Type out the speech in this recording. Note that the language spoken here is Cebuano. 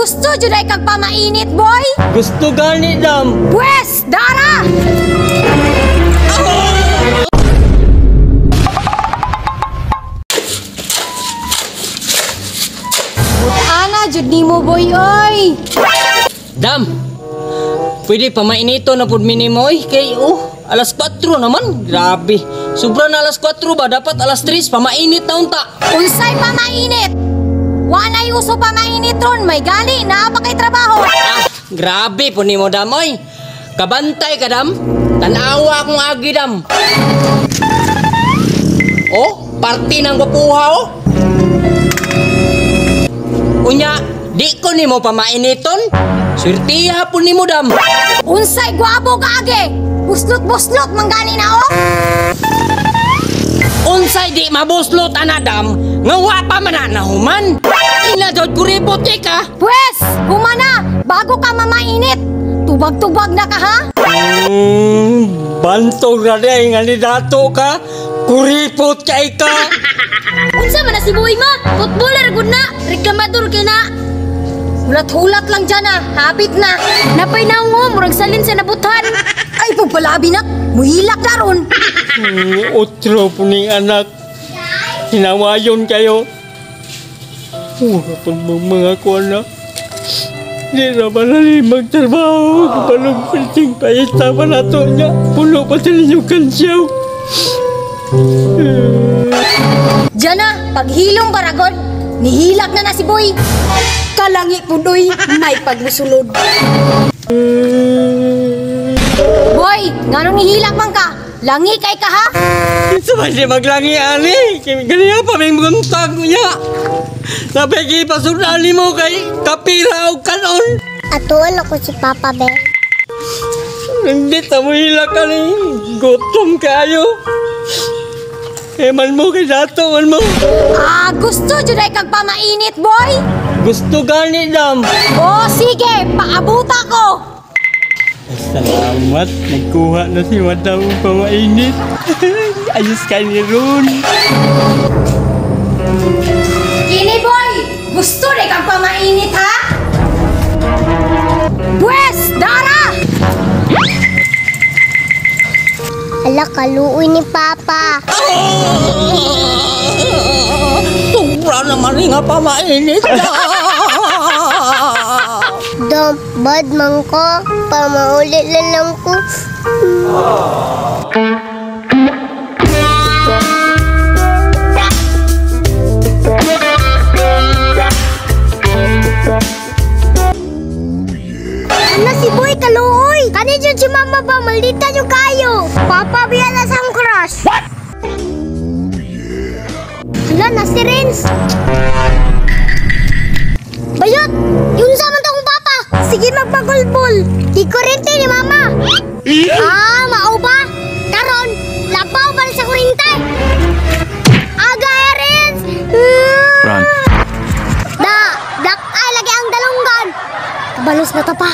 Gusto jud ay kag pamainit, boy? Gusto gani, Dam. Pwes, dara! Ana jud nimo, boy, oy. Dam, pwede pa mainito na pud minimo oy kay oh, alas 4 naman. Grabe. Sobra na alas 4 ba? Dapat alas 3 pamainit na unta. Unsay pamainit? Wa nay uso pamainit ron, may gali naa pa kay trabaho. Ah, grabe po nimo, Dam, oy. Kabantay ka, Dam. Tanawa akong agi, Dam. Oh, party ng gwapuha, oh. Unya, di ko nimo pamainiton. Swerte po nimo, Dam. Unsay gwapo ka agi? Buslot-buslot man gani na oh. Unsay di mabuslot ana, Dam, nga wa pa man na nahuman. Ina jud kuripot kay ka. Pwes, humana bago ka mamainit. Tubag-tubag na ka ha? Bantog na di nga ni dato ka. Kuripot kay ka. Unsa man na si Boy ma? Footballer gud na, reklamador kay na. Hulat-hulat lang dyan ah, hapit na. Napay naong murag salin sa nabutan. Ay, pagpalabi na, muhilak na ron. Otro po ning anak. Hinawayon kayo. Pura po mga kuana. Di na ba na ni magtrabaho? Kapalong piting paita pa na to niya. Puno pa sila yung kansyaw. Diyan na, paghilong baragon, nihilak na na si Boy. Kalangi pudoy, may pagmusulod. Boy, nganong nihilak man ka? Langi kay ka ha? Kinsa man siya maglangi ani? Ganiya pa may buntag niya. Sabi kay pasunali mo kay kapira o kanon. Atuol ako si Papa be. Hindi ta mo hila ka ni. Gutom kayo. Eman mo kay dato man mo. Ah, gusto jud ay kag pamainit, boy? Gusto gani, Dam. O sige, paabuta ko. Salamat, nagkuha na si Madam pamainit. Ayos ka ni Ron. Kini boy, gusto rin kang pamainit ha? Pwes, dara! Ala, kaluoy ni Papa. Sobra naman nga pamainit. Dam, bad man ko. Pamaulit na lang ko. Ano si Boy kaluoy? Kani dyan si Mama ba? Maldita nyo kayo. Papa, biyala sa akong crush. What? Hala, na si Renz. Bayot! Yun sa man akong papa! Sige magpagulbol! Di kurente ni mama! Ah, mao ba? Karon, labaw ba sa kurente? Aga, Renz! Run. Da, black eye lagi ang dalunggan! Kabalos na ta pa!